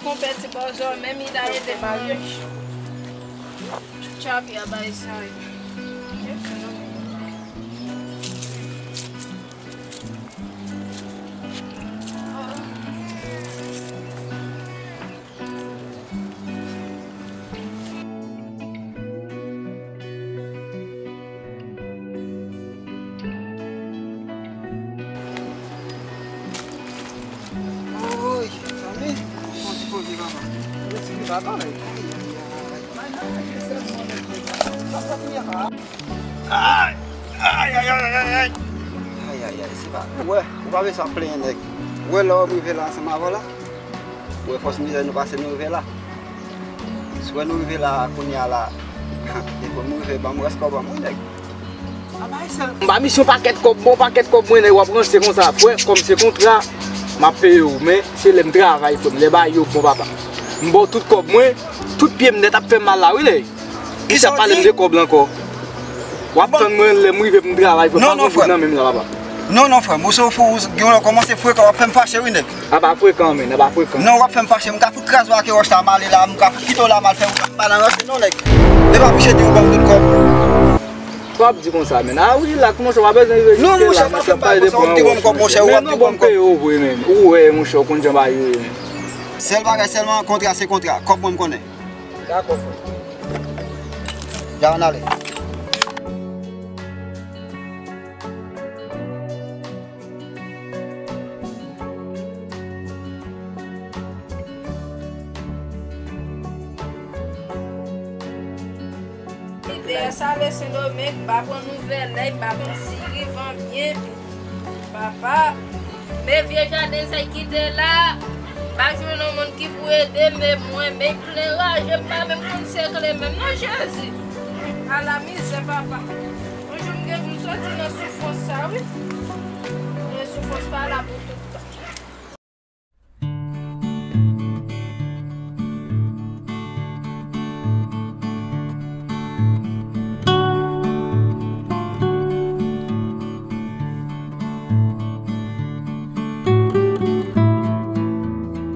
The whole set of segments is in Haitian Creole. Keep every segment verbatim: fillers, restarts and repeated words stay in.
Mon pè ti bòzò, menm li ta rete marye. Tchap, ya bay sa. Oy, zanmi, fè yon ti poze, papa. Yo di li pa pale. Ay, ay, ay, ay, ay, ay. Ay, ay, ay, ay, ay, ay. Ay, ay, ay, se pa. Ou wè, ou pa bezwen ap plenyen, nèg. Ou wè lè w rive la ansanm avè w la? Ou wè fòs mizè nou pase, nou rive la. Si w wè nou rive la kounye a la, depi nou rive, ban m rès kòb an mwen, nèg. M pa misyon pakèt kòb, bon pakèt kòb mwen, nèg, w ap ranse konsa, frè, kòm se kontra, m ap peye w, men se lè m travay, frè m, lè bagay yo bon, papa. M ba w tout kòb mwen, tout pye m nèt ap fè m mal la, wi, nèg. Kisa ap pale m de kòb la ankò? W ap tann mwen lè m rive pou m travay, frè. Non, non, frè. Nan menm la, papa. Non, non, frè. Ou se fou, ou gen lè w kòmanse frekan, w ap fè m fache, wi, nèg. A pa frekan, men, a pa frekan. Non, w ap fè m fache. M ka fout kraze w ak wòch la, m ale la, m ka fout kite w la, m al fè yon balan ranse, non, nèg. E pa misye di w ban m tout kòb. Sa w ap di konsa, men? A wi, la, monchè, w pa bezwen rive jiske la, monchè, w ap pale de pran wòch, monchè. Men non, bon, m peye w vre, men. Ou wè, monchè, w konn jan bagay yo ye, men. Sèl bagay, sèlman, kontra se kontra. Kòb mwen, m konnen. Dakò, frè. Ya, ann ale. Lidè sa ale Sendomeng, m pa pran nouvèl, m pa konn si li vivan byen. Papa, men vye jaden sa ki te la, m pa jwenn yon moun ki pou ede m, men mwen, men plen raje, m pa menm konn sekle menm non, Jezi. Ala mizè, papa. Yon jou m gen pou m soti nan soufrans sa, wi. Men soufrans pa la pou tout tan.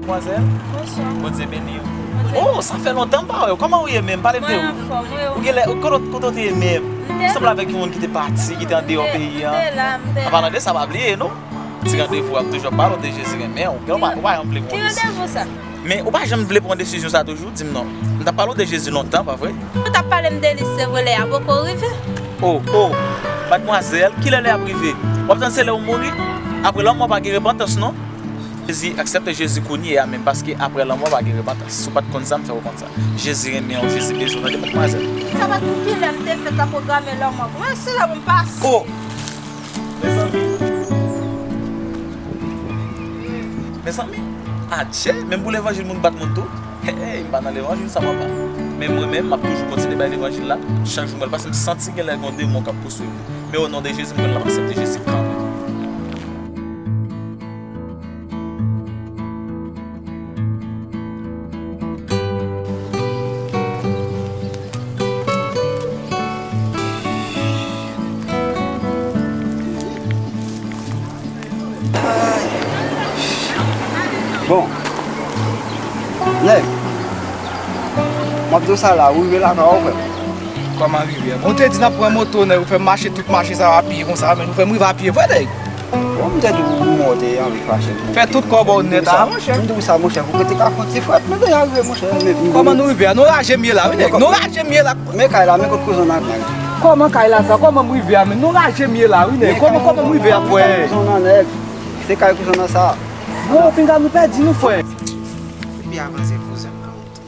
Demwazèl? Bonswa. Bondye beni w. Bondye. Oh, sa fè lontan m pa wè w. Kòman w ye menm? Pale m de ou. Mwen anfòm, wi. Ou genlè, kote, kote w te ye menm? Ou sanble avèk yon moun ki te pati, ki te andeyò peyi a. An palan de sa, pa bliye, non? Ti randevou a, m toujou ap pale w de Jezi renmen w. Ou pa, ou pa janm vle pran desizyon. Ki randevou sa? Men ou pa janm vle pran desizyon sa toujou, di m non. M t ap pale w de Jezi lontan, pa vre? Ou t ap pale m de li, se vre, lè a poko rive. Oh, oh, madmwazèl, kilè lè a ap rive? W ap tann se lè w mouri? Apre lanmò pa gen repantans, non. Jezi, aksepte Jezi kounye a menm, paske apre lanmò pa gen repantans. Si w pa t konn sa, m fè w konn sa. Jezi renmen w, Jezi bezwen w, tande, madmwazèl. Sa pa t pou kilè m te fèt la pwograme lanmò pou mwen, se la pou m pase. Oh! Mezanmi. Mezanmi. Adje, menm pou levanjil moun bat moun tou. Hey, m pa nan levanjil sa, papa. Men mwen menm, m ap toujou kontinye bay levanjil la. Chak jou m wè l pase, m santi genlè gen yon demon k ap pouswiv li. Men o non de Jezi, m konn l ap aksepte Jezi kanmenm. Bon. Nèg, m ap di w sa la, ou rive lakay ou, frè m. Kòman rive? Bon, ou te di n ap pran moto, nèg, ou fè m mache tout mache sa a pye konsa, men ou fè m rive a pye vre, nèg. Bon, m te di w pou mwen, ou te anvi fache m. Fè tout kòb ou nèt a, monchè. M di w sa, monchè, pou w te ka fè yon ti frèt, men deja rive, monchè. Kòman nou rive a? Nou raje m ye la, wi, nèg. Nou raje m ye la. Men kay la, men kot kouzon nan kay. Kòman kay la sa? Kòman m rive a, men nou raje m ye la, wi, nèg. Kòman, kòman m rive a, frè? Kouzon nan, nèg. Se kay kouzon nan sa. Bon, pinga nou pèdi nou, frè. Epi avanse, kouzen m nan moto.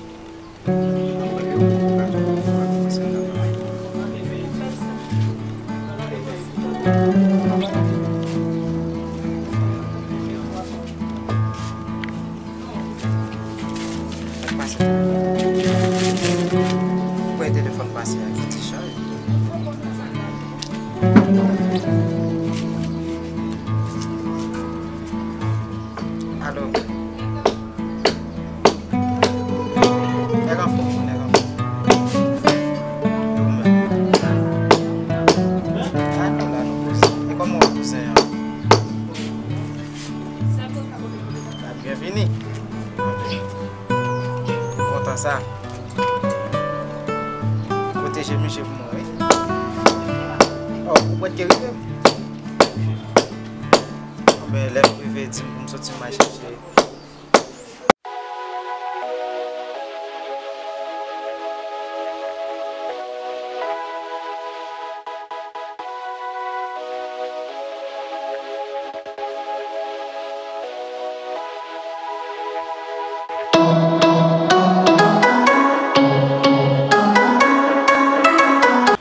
Pase. Ou wè telefòn pase a ki te chaje. Alo. Nèg anfòm, nèg anfòm. E ou menm? A, nou la, nou poze. E kòman w ap poze an? Byenvini. Sa. Pwoteje misye pou mwen, wi. Oh, ou pwèt ke rive m? Anben, lè m rive, di m pou m soti, m al chèche.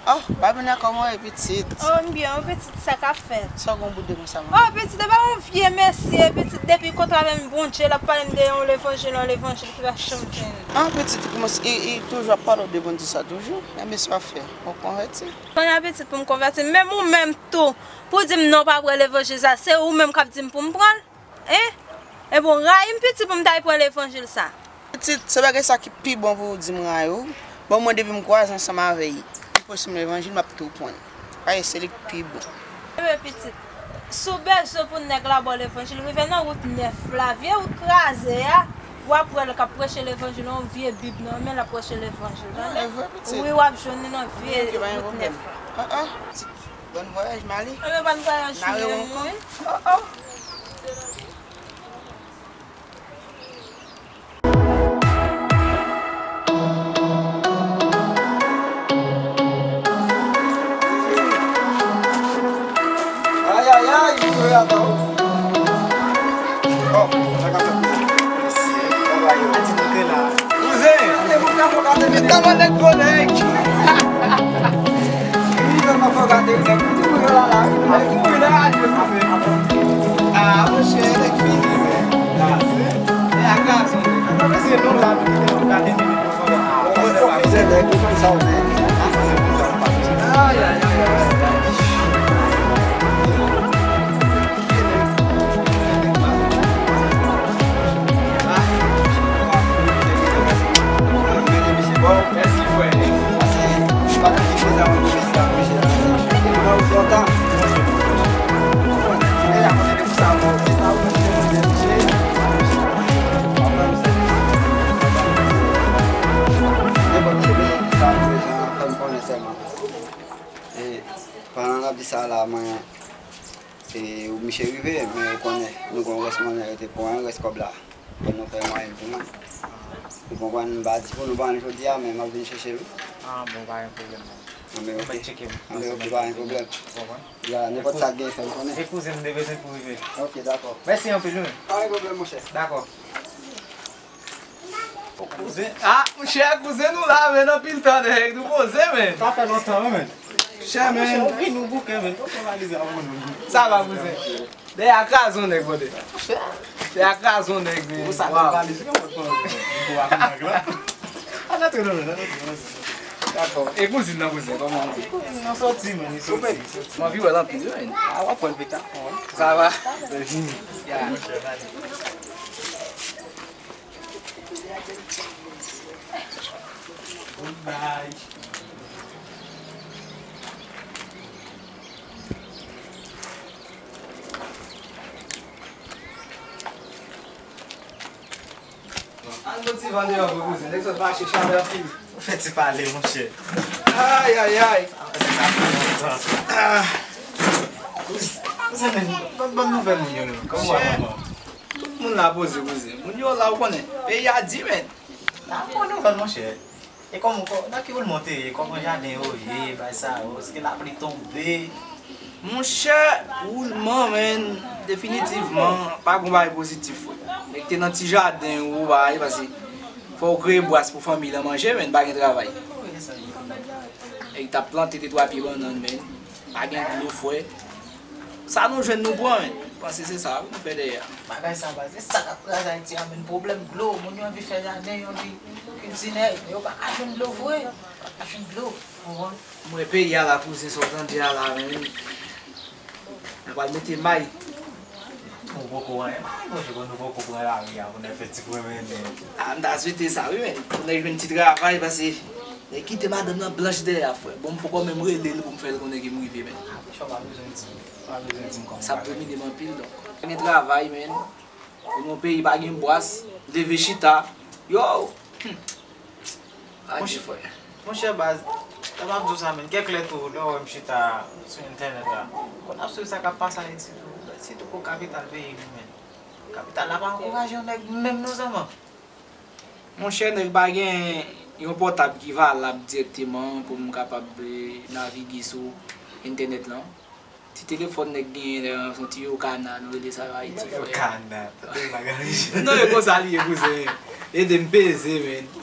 Oh, Babina, kòman w ye, pitit? Oh, m byen, wi, pitit, sa k ap fèt? Sa w gen yon bout de konsa, manmi? Oh, pitit, e pa yon vye mesye, pitit, depi kontre avè m, Bondye, l ap pale m de yon levanjil, yon levanjil ki pa janm fini. Ah, pitit, li kòmanse, li, li toujou ap pale w de Bondye sa toujou. Men mesye w ap fè, w konvèti. Kounye a, pitit, pou m konvèti m, menm ou menm tou, pou di m non, w pa pran levanjil sa, se ou menm k ap di m pou m pran l. Hein? Ebyen, w rayi m, pitit, pou m ta al pran levanjil sa. Pitit, se bagay sa ki pi bon pou w di m rayi w. Bon, mwen, depi m kwaze ansanm avè l, li pote m levanjil, m ap tou pran l. Paske se li k pi bon. Ebyen, pitit, si w bezwen pou nèg la ba w levanjil, rive nan wout nèf la, vye wout kraze a, w ap wè l k ap preche levanjil, yon vye bib nan men l ap preche levanjil, tande? Ah, e vre, pitit? Wi, w ap jwenn li nan vye wout nèf la. Ok, pa gen pwoblèm. Ah, ah, pitit. Bon vwayaj, Mali. Ebyen, bon vwayaj, wi. N a rewè ankò. Oh, oh. Ay, ay, ay, li tou atò. Bon, sa ka fèt. Mèsi. Bon, ba yo. Ati nou te la. Kouzen! Kòman nèg gwo nèg? Wi, mwen pa fò gade nèg. Ti moun yo la la. Ap mouri nan radyo sa fè. Ah, monchè, nèg fini, men. Ah, se. E a gason, nèg. Mwen se non la, nou kite nou gade minit nou fò. Ah, mwen se pa se nèg, ou konn sa ou nèg. Ay, ay, ay, ay. Pandan n ap di sa la, mwen, e, misye rive, men ou konnen, nou gen yon rès mannè rete pou mwen, rès kòb la. Bon, nou fè mwayen pou mwen. Ou konprann, m pa di pou nou pran l jodi a, men m ap vin chèche l, wi. Ah, bon, pa gen pwoblèm, non. Anben, ok. Mwen mèt tcheke m. Anben, ok, pa gen pwoblèm. Ou konprann? Ya, nenpòt sa k gen, fè m konnen. E kouzen m te bezwen pou rive. Ok, dakò. Mèsi anpil, wi. Pa gen pwoblèm, monchè. Dakò. Kouzen, ah, monchè, kouzen nou la, men anpil tan, nèg, nou poze, men. Sa fè lontan, wi, men. Monchè, men. Monchè, ou vin, ou bouke, men. Ou fè valiz la pou nou. Sa va, kouzen? Dèyè a kraze yon nèg, brother. Dèyè a kraze yon nèg, men. Ou sa fè valiz, ou gen mòd pran pou a nèg la. Al antre nan men, al antre nan men. Dakò. E kouzin nan, kouzen, kòman ou ye? Kouzin nan soti, men, li soti, li soti. M anvi wè l anpil, wi, men. Ah, w ap wè l pita. Sa va? Ya. Al bon ti van deyò vre, kouzen. Nèg sot mache chalè anpil. Ou fè ti pale, monchè. Ay, ay, ay. Ah. Kouzen, men, ban, ban nouvèl moun yo, men. Kòman w wè manman? Tout moun la poze, kouzen. Moun yo la, ou konnen. Peyi a di, men. N ap pran nouvèl, monchè. E kòman, kò-, nan ki woulman w te ye? Kòman jaden yo ye? Bagay sa yo? Èske lapli tonbe? Monchè, woulman, men, definitivman, pa gon bagay pozitif, frè. Nèg te nan ti jaden yo, bagay, paske fò w kreye bras pou fanmiy lan manje, men, pa gen travay. Nèg t ap plante de twa pye bannann, men. Pa gen dlo, frè. Sa nou jwenn, nou pran, men. Panse se sa, wi, nou fè dèyè a. Bagay sa, baz, se sa k ap kraze Ayiti a, men. Pwoblèm dlo. Moun yo anvi fè jaden, yo anvi kiltive, men yo pa ka jwenn dlo vre. Pa ka jwenn dlo. Ou konprann? Mwen, peyi a la, kouzen, sa w tande a la, men. Nou pral mete may. Ou poko anyen, monchè, bon, nou poko pran lari a pou n al fè ti pwomennen. A, m ta swete sa, wi, men. Pou nèg jwenn ti travay, paske nèg kite madanm nan blanch dèyè a, frè. Bon, m poko menm rele l pou m fè l konnen ke m rive, men. A, monchè, w pa bezwen di m. W pa bezwen di m kòman bagay. Sa ap domine m anpil, donk. Pa gen travay, men. Pou nou peyi pa gen bras, leve chita. Yo! Hmm. Adye, frè. Monchè baz, lè m ap di w sa, menn, kèk lè tou, lè w wè m chita sou entènèt la, konn ap swiv sa k ap pase Ayiti tou, sitou pou kapital peyi nou, menn. Kapital la pa ankouraje yon nèg menm non zanman. Monchè, nèg pa gen yon pòtab ki valab dirèkteman pou m kapab eh, navige sou entènèt lan. Ti telefòn nèg genyen la, se yon ti Yokana, nou rele sa yo Ayiti, frè. Yokana, tande bagay. Non, e konsa li ye, kouzen. Ede m peze, menn.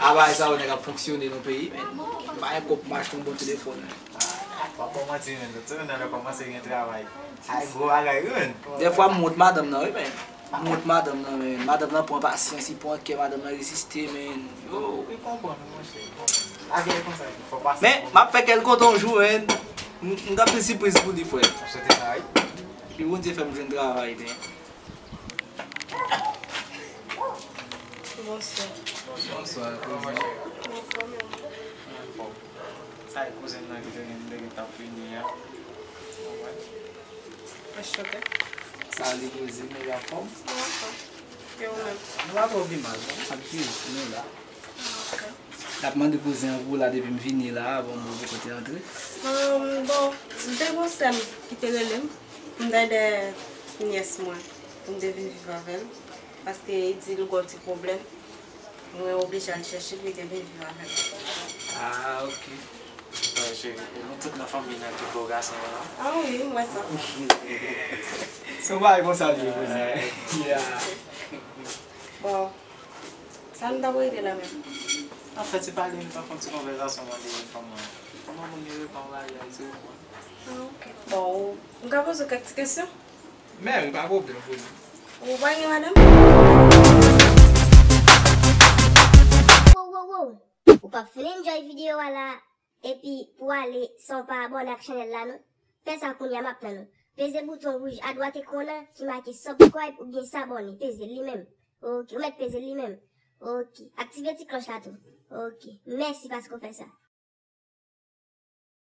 Apayèy sa yo nèg ap fonksyone nan peyi, menn. M pa gen kòb pou m achte yon bon telefòn, menn. Pa bon manti, menn. Lòt semèn nan, lè kòmanse gen travay. Ay, gwo bagay, wi, menn. Dèfwa, m wont madanm nan, wi, menn. M wont madanm nan, menn. Madanm nan pran pasyans, li pran kè, madanm nan reziste, menn. Yo. Li konprann, wi, monchè, li konprann. Lavi a konsa, fò pase. Men, m ap fè kè l kontan yon jou, menn. M, m gen anpil sipriz pou li, frè. M swete sa, wi. Epi Bondye fè m jwenn travay, menn. Bonswa. Bonswa, kouzen. Anfòm, anfòm. Sa e kouzen nan ki te gen, te gen t ap vini a. Anchante. Salut, kouzen, nou anfòm? Anfòm. E ou menm? Nou pa twò pi mal, non? N ap viv, nou la. Ah, ok. L ap mande kouzen an pou la depi m vini la, bon, mwen poko te antre. Ahn, bon, m te gen yon sè m ki te rele m pou m t al dèyè nyès mwen, pou m te vin viv avè l, paske li di l gen yon ti pwoblèm. Mwen oblije al chèche l pou li te vin viv avè m. Ah, ok. Bon, cheri, e nou tout nan fanmi nan ki bo gason an? Ah wi, m wè sa. Se yon bagay konsa l ye, kouzen. Yeah. Bon, sa nou t ap regle la menm? Anfèt, se pale, nou t ap fè yon ti konvèsasyon, mande fanm nan kòman moun yo reponn bagay, se ou. Ah, ok. Bon, ou, m ka poze w kèk ti kesyon? Men wi, pa pwoblèm, poze. Ou pa gen madanm? Wow, wow, wow. Ou p ap fin enjoy videyo a la, epi pou w ale san w pa abòne ak chanèl la, non. Fè sa kounye a, m ap tann ou. Peze bouton wouj adwat ekran an ki make subscribe oubyen s'abonner. Peze li menm. Ok, ou mèt peze li menm. Ok, aktive ti klòch la tou. Ok, mèsi paske w fè sa.